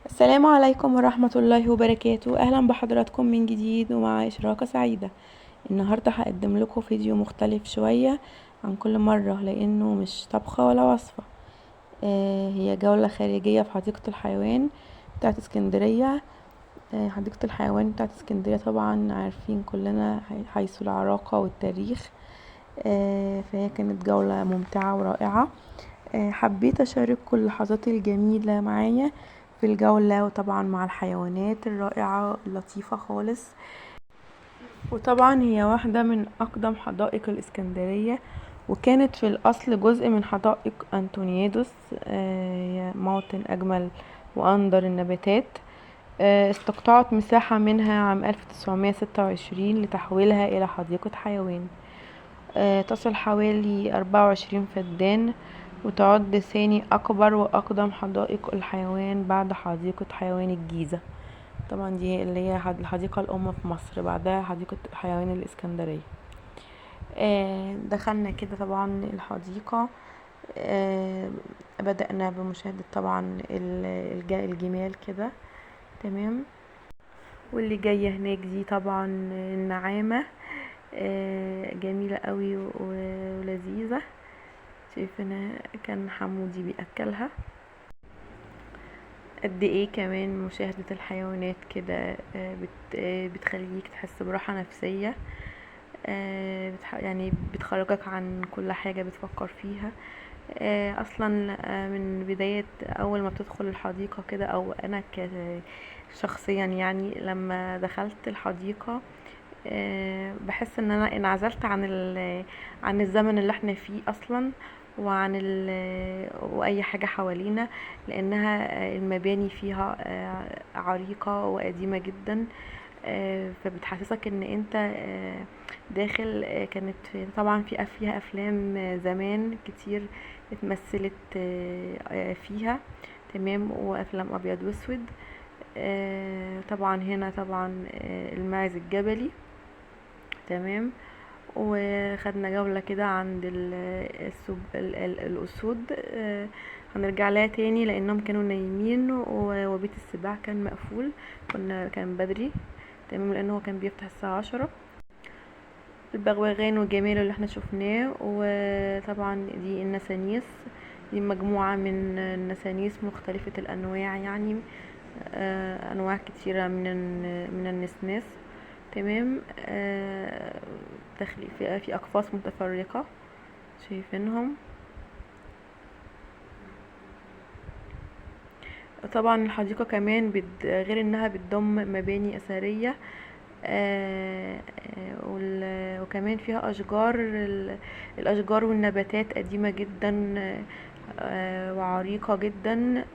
السلام عليكم ورحمة الله وبركاته. أهلا بحضراتكم من جديد ومع إشراقة سعيدة. النهاردة هقدم لكم فيديو مختلف شوية عن كل مرة، لأنه مش طبخة ولا وصفة. هي جولة خارجية في حديقة الحيوان بتاعت اسكندرية. حديقة الحيوان بتاعت اسكندرية طبعا عارفين كلنا حيث العراقة والتاريخ. فهي كانت جولة ممتعة ورائعة. حبيت أشارككم اللحظات الجميلة معايا في الجولة، وطبعا مع الحيوانات الرائعة اللطيفة خالص. وطبعا هي واحدة من أقدم حدائق الإسكندرية، وكانت في الأصل جزء من حدائق أنطونيادس، موطن أجمل وأندر النباتات. استقطعت مساحة منها عام 1926 لتحويلها إلى حديقة حيوان. تصل حوالي 24 فدان، وتعد ثاني أكبر وأقدم حدائق الحيوان بعد حديقة حيوان الجيزة. طبعا دي اللي هي الحديقة الأم في مصر، بعدها حديقة حيوان الإسكندرية. دخلنا كده طبعا الحديقة. بدأنا بمشاهدة طبعا الجمال كده، تمام. واللي جاية هناك دي طبعا النعامة، جميلة قوي ولذيذة. شايفينها كان حمودي بيأكلها. قد ايه كمان مشاهدة الحيوانات كده، بتخليك تحس براحة نفسية، بتخرجك عن كل حاجة بتفكر فيها. اصلا، من بداية اول ما بتدخل الحديقة كده، او انا شخصيا لما دخلت الحديقة، بحس ان انا انعزلت عن الزمن اللي احنا فيه اصلا، وعن واي حاجة حوالينا، لانها المباني فيها، عريقة وقديمة جدا، فبتحسسك ان انت، داخل. كانت طبعا فيها افلام زمان كتير اتمثلت، فيها، تمام، وافلام ابيض واسود. طبعا هنا الماعز الجبلي، تمام. وخدنا جولة كده عند الأسود. هنرجع لها تاني لأنهم كانوا نايمين، وبيت السباع كان مقفول، كان بدري، تمام، لأنه هو كان بيفتح الساعة 10. البغبغان وجماله اللي احنا شفناه. وطبعا دي النسانيس، دي مجموعة من النسانيس مختلفة الأنواع، أنواع كتيرة من النسناس، تمام. داخل في أقفاص متفرقة شايفينهم. طبعا الحديقة كمان غير انها بتضم مباني اثرية، وكمان فيها اشجار، الاشجار والنباتات قديمة جدا، وعريقة جدا،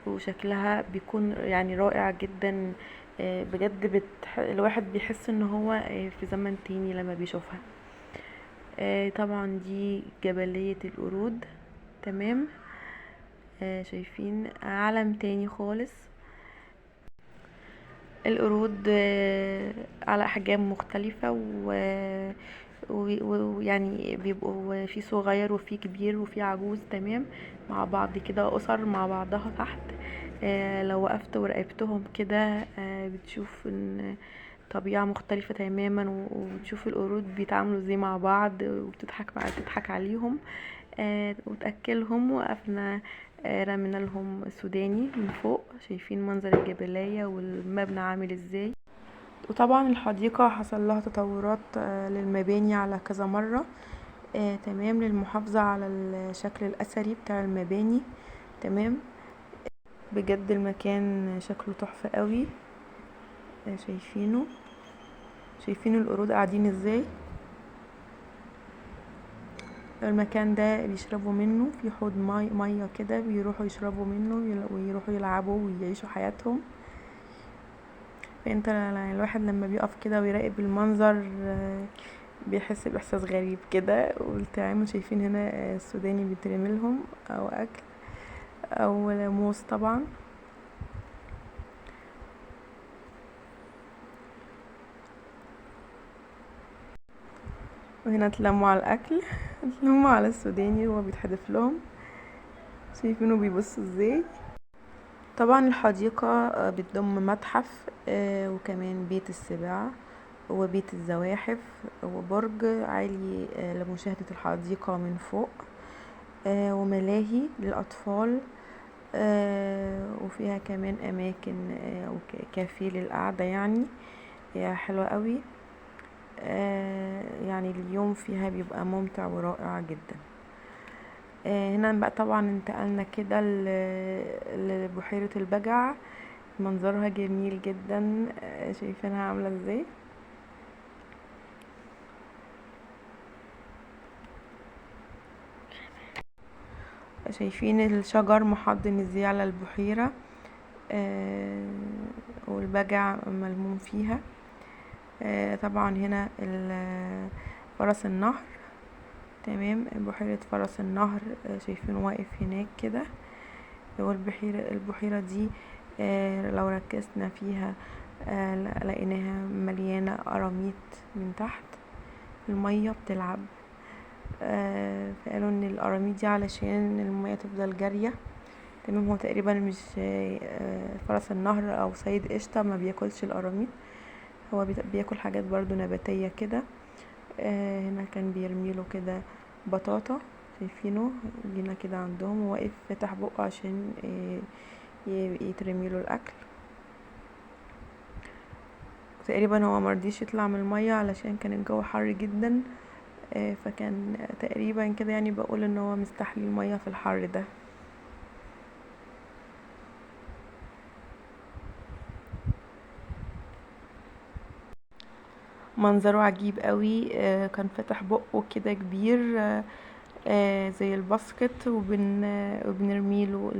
وشكلها بيكون رائع جدا. بجد الواحد بيحس ان هو، في زمن تاني لما بيشوفها. طبعا دي جبلية القرود، تمام. شايفين عالم تاني خالص. القرود، على احجام مختلفة، ويعني بيبقوا في صغير وفي كبير وفي عجوز، تمام، مع بعض كده، اسر مع بعضها تحت. لو وقفت وراقبتهم كده، بتشوف ان طبيعة مختلفة تماما، وبتشوف القرود بيتعاملوا ازاي مع بعض، وبتضحك تضحك عليهم، وتأكلهم. وقفنا، رمينا لهم سوداني من فوق. شايفين منظر الجبلية والمبنى عامل ازاي. وطبعا الحديقة حصل لها تطورات، للمباني على كذا مرة، تمام، للمحافظة على الشكل الأثري بتاع المباني، تمام. بجد المكان شكله تحفة قوي. شايفين القرود قاعدين ازاي. المكان ده بيشربوا منه، في حوض مية كده بيروحوا يشربوا منه ويروحوا يلعبوا ويعيشوا حياتهم. فانت الواحد لما بيقف كده ويراقب المنظر، بيحس باحساس غريب كده. والتعامل شايفين هنا، السوداني بيترمي لهم او اكل او موز طبعا. وهنا اتلموا على الاكل، اتلموا على السوداني وهو بيتحدف لهم. شايفينه بيبصوا ازاي. طبعا الحديقة بتضم متحف، وكمان بيت السباع وبيت الزواحف وبرج عالي لمشاهدة الحديقة من فوق، وملاهي للأطفال، وفيها كمان أماكن وكافيه للقعدة، هي حلوة قوي، اليوم فيها بيبقى ممتع ورائع جدا. هنا بقى طبعا انتقلنا كده لبحيرة البجع، منظرها جميل جدا، شايفينها عاملة ازاي. شايفين الشجر محضن ازاي على البحيرة، والبجع ملموم فيها. طبعا هنا فرس النهر، تمام، بحيرة فرس النهر، شايفينه واقف هناك كده. البحيرة دي، لو ركزنا فيها، لقيناها مليانة قراميط من تحت، المية بتلعب، فقالوا ان القراميط دي علشان المية تفضل جارية. تمام، هو تقريبا مش، فرس النهر او سيد قشطة ما بياكلش القراميط، هو بياكل حاجات برضو نباتية كده. هنا كان بيرميله كده بطاطا، شايفينه جينا كده عندهم وواقف فاتح بقه عشان يترميله الاكل. تقريبا هو مرضيش يطلع من المية علشان كان الجو حر جدا، فكان تقريبا كده بقول ان هو مستحلي المية في الحر ده. منظره عجيب قوي، كان فاتح بقه كده كبير، زي الباسكت، وبنرميله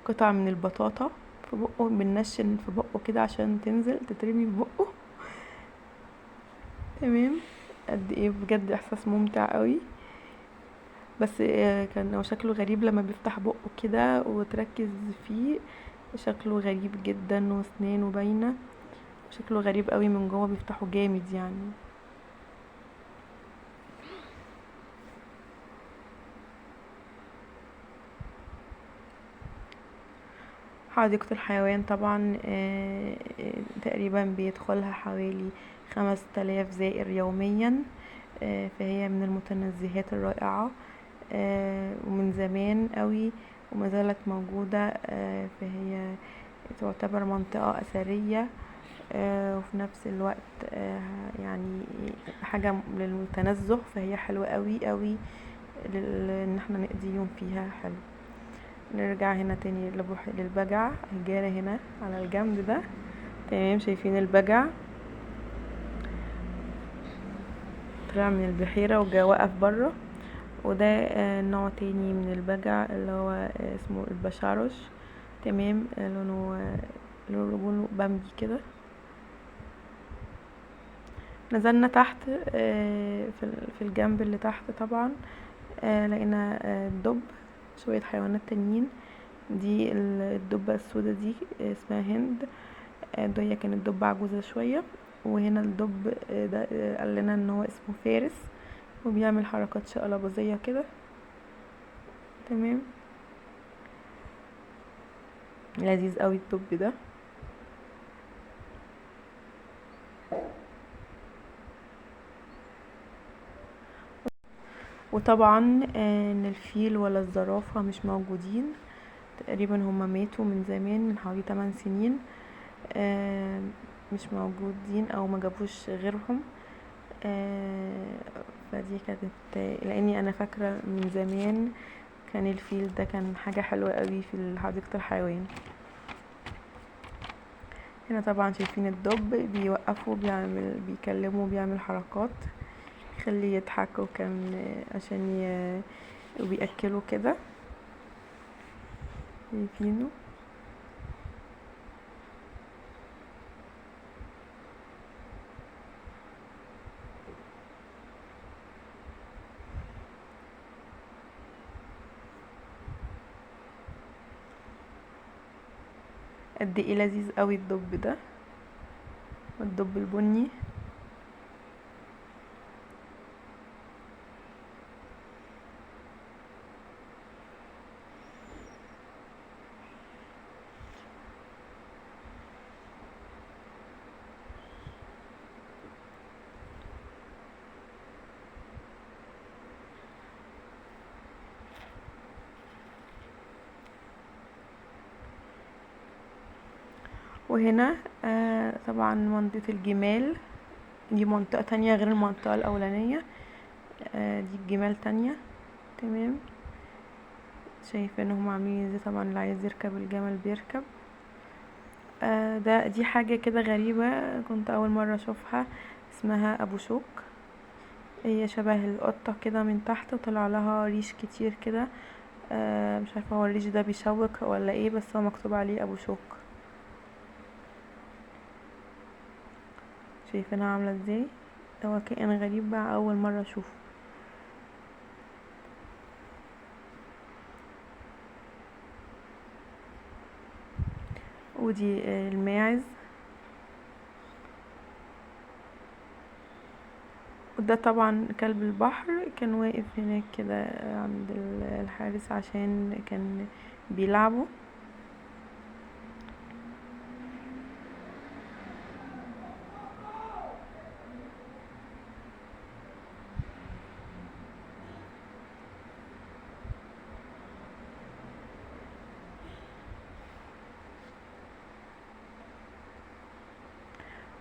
قطع من البطاطا في بقه، بننشن في بقه كده عشان تنزل تترمي في بقه. تمام، قد ايه بجد احساس ممتع قوي. بس، كان هو شكله غريب لما بيفتح بقه كده وتركز فيه، شكله غريب جدا واسنانه باينه، شكله غريب قوي من جوه، بيفتحه جامد. حديقة الحيوان طبعا، تقريبا بيدخلها حوالي 5000 زائر يوميا، فهي من المتنزهات الرائعة، ومن زمان قوي وما زالت موجودة، فهي تعتبر منطقة أثرية، وفي نفس الوقت، حاجة للتنزه، فهي حلوة قوي قوي ان احنا نقضي يوم فيها حلو. نرجع هنا تاني للبجع، جانا هنا على الجنب ده. تمام، شايفين البجع طلع من البحيرة وجا وقف بره. وده، نوع تاني من البجع اللي هو، اسمه البشارش. تمام، لونه بامبي كده. نزلنا تحت، في الجنب اللي تحت طبعا، لقينا، الدب، شوية حيوانات تانيين. دي الدبة السوداء دي، اسمها هند، دي كانت دبة عجوزة شوية. وهنا الدب، ده، قال لنا ان هو اسمه فارس وبيعمل حركات شقلباظية كده. تمام، لذيذ قوي الدب ده. وطبعا، ان الفيل ولا الزرافة مش موجودين، تقريبا هما ماتوا من زمان، من حوالي 8 سنين، مش موجودين او ما جابوش غيرهم. فدي كانت لاني انا فاكرة من زمان كان الفيل ده كان حاجة حلوة قوي في حديقة الحيوان. هنا طبعا شايفين الدب بيوقفه، بيكلمه، بيعمل حركات يخليه يضحك، وكان عشان وبيأكله كده. شايفينه قد ايه لذيذ قوي الدب ده، الدب البني. وهنا طبعا منطقة الجمال، دي منطقة تانية غير المنطقة الأولانية، دي الجمال تانية. تمام، شايفين هم عاملين ازاي. طبعا اللي عايز يركب الجمل بيركب. دي حاجة كده غريبة كنت أول مرة أشوفها، اسمها أبو شوك. هي شبه القطة كده من تحت وطلع لها ريش كتير كده، مش عارفة هو الريش ده بيشوك ولا ايه، بس هو مكتوب عليه أبو شوك. شايفينها عاملة ازاي؟ هو كائن غريب بقى، أول مرة أشوفه. ودي الماعز. وده طبعا كلب البحر، كان واقف هناك كده عند الحارس عشان كان بيلعبه.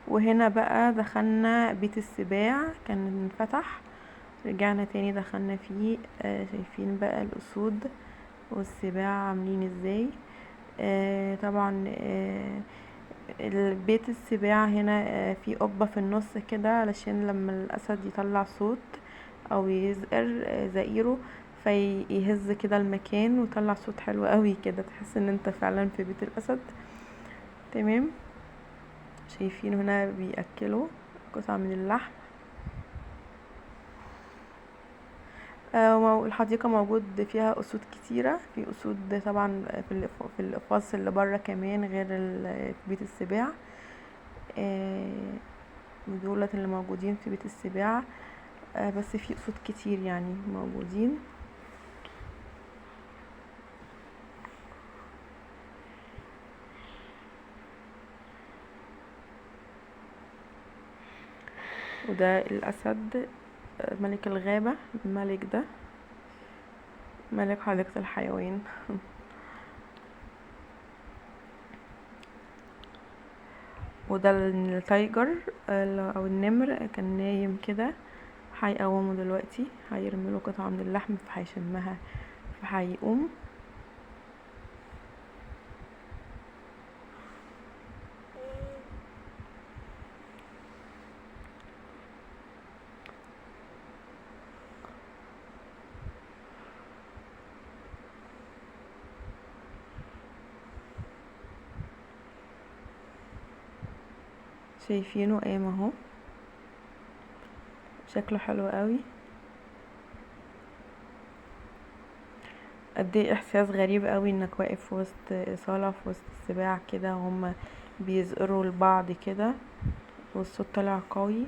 وهنا بقى دخلنا بيت السباع، كان انفتح، رجعنا تاني دخلنا فيه. شايفين بقى الأسود والسباع عاملين ازاي. طبعا البيت السباع هنا في قبة في النص كده، علشان لما الأسد يطلع صوت أو يزقر زئيره فيهز كده المكان ويطلع صوت حلو قوي كده، تحس ان انت فعلا في بيت الأسد. تمام، شايفين هنا بيأكلوا قطع من اللحم. الحديقة موجود فيها أسود كتيرة، في أسود طبعا في الأقفاص اللي برا كمان غير بيت السباع. دولت اللي موجودين في بيت السباع، بس في أسود كتير يعني موجودين. وده الأسد ملك الغابة، الملك ده ملك حديقة الحيوان. وده ال tiger أو النمر، كان نايم كده، هيقومه دلوقتي، هيرمي له قطعة من اللحم فهيشمها فهيقوم. شايفينه قام اهو، شكله حلو قوي. قد ايه احساس غريب قوي انك واقف في وسط صالة، في وسط السباع كده، وهم بيزقروا لبعض كده والصوت طالع قوي.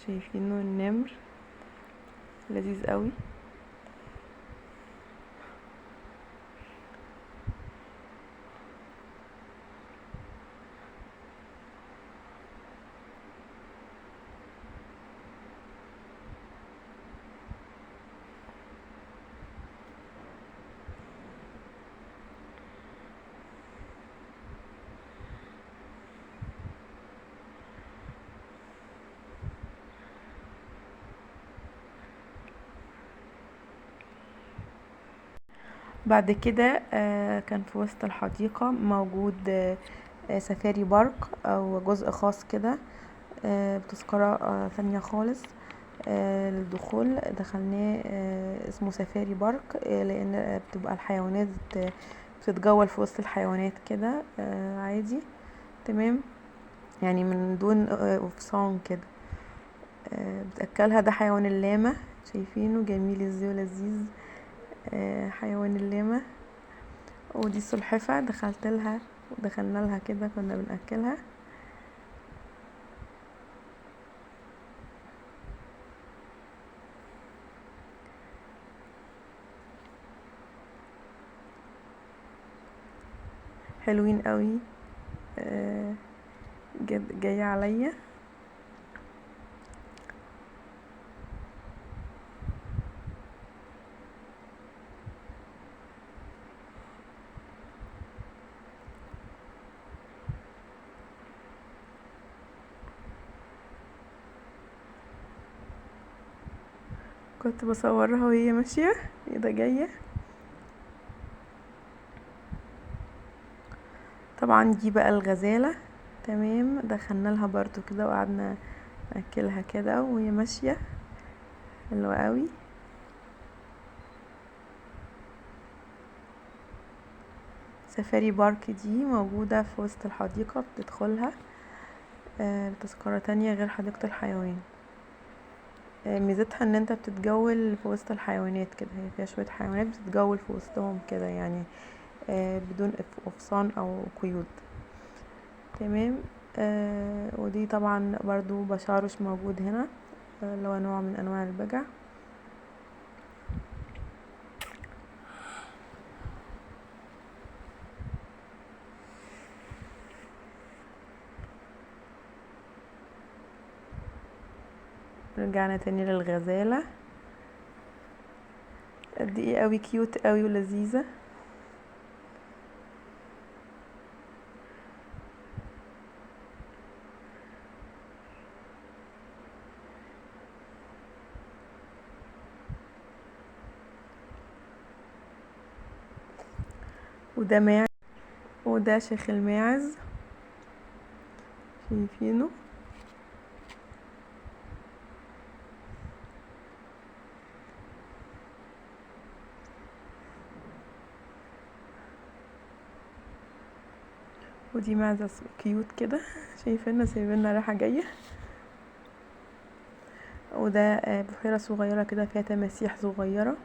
شايفينه النمر لذيذ قوي. بعد كده كان في وسط الحديقة موجود سفاري بارك او جزء خاص كده، بتذكرة ثانية خالص للدخول. دخلناه، اسمه سفاري بارك، لان بتبقى الحيوانات بتتجول في وسط الحيوانات كده، عادي. تمام، يعني من دون قفصان كده، بتأكلها. ده حيوان اللاما، شايفينه جميل ازاي ولذيذ، حيوان اللاما. ودي السلحفة، دخلت لها ودخلنا لها كده، كنا بنأكلها. حلوين قوي، جاية عليا. كنت بصورها وهي ماشية. ايه ده جاية. طبعا دي بقى الغزالة، تمام، دخلنا لها برضو كده وقعدنا ناكلها كده وهي ماشية، حلوة قوي. سفاري بارك دي موجودة في وسط الحديقة، بتدخلها بتذكرة تانية غير حديقة الحيوان. ميزتها ان انت بتتجول في وسط الحيوانات كده، هي فيها شوية حيوانات بتتجول في وسطهم كده بدون قفصان او قيود، تمام. ودي طبعا برضو بشاروش موجود هنا، اللي هو نوع من انواع البجع. رجعنا تاني للغزالة، قد ايه قوي cute قوي ولذيذة. وده ماعز، وده شيخ الماعز، شايفينه. ودي معزة كيوت كده، شايفيننا سايبيننا رايحة جاية. وده بحيرة صغيرة كده فيها تماسيح صغيرة.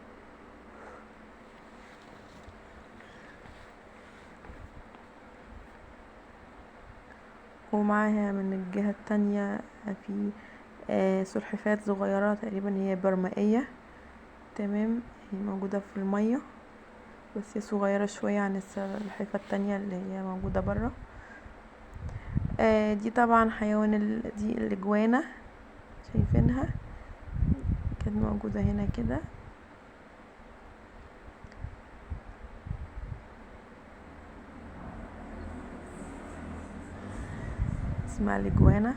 ومعاها من الجهة التانية في سلحفاة صغيرة تقريبا هي برمائية، تمام، هي موجودة في المية بس هي صغيرة شوية عن السلحفاة التانية اللي هي موجودة برا. دي طبعا حيوان دي الإجوانة، شايفينها كانت موجودة هنا كده. اسمها الإجوانة.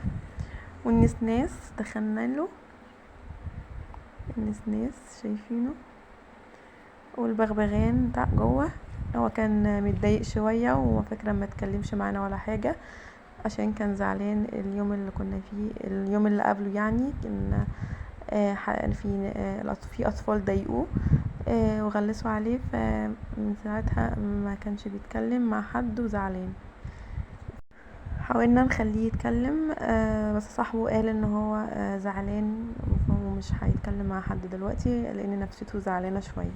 والنسناس دخلنا له النسناس، شايفينه. والبغبغان بتاع جوه، هو كان متضايق شوية وفكرة ما اتكلمش معانا ولا حاجة عشان كان زعلان اليوم اللي كنا فيه، اليوم اللي قبله كان، في أطفال ضايقوه، وغلسوا عليه، فمن ساعتها ما كانش بيتكلم مع حد وزعلان. حاولنا نخليه يتكلم، بس صاحبه قال ان هو، زعلان ومش هيتكلم مع حد دلوقتي لان نفسيته زعلانة شوية.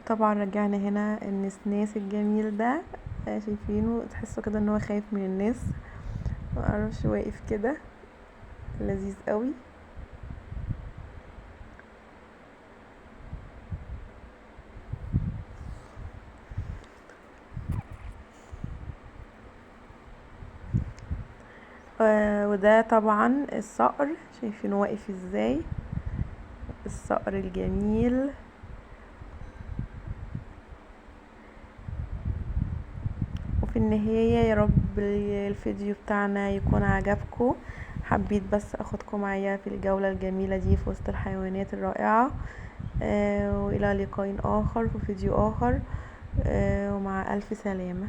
طبعا رجعنا هنا النسناس الجميل ده، شايفينه، تحسوا كده ان هو خايف من الناس، معرفش واقف كده، لذيذ قوي. وده طبعا الصقر، شايفينه واقف ازاي، الصقر الجميل. وفي النهاية يا رب الفيديو بتاعنا يكون عجبكم، حبيت بس اخدكم معايا في الجولة الجميلة دي في وسط الحيوانات الرائعة، والى لقاء اخر في فيديو اخر، ومع الف سلامة.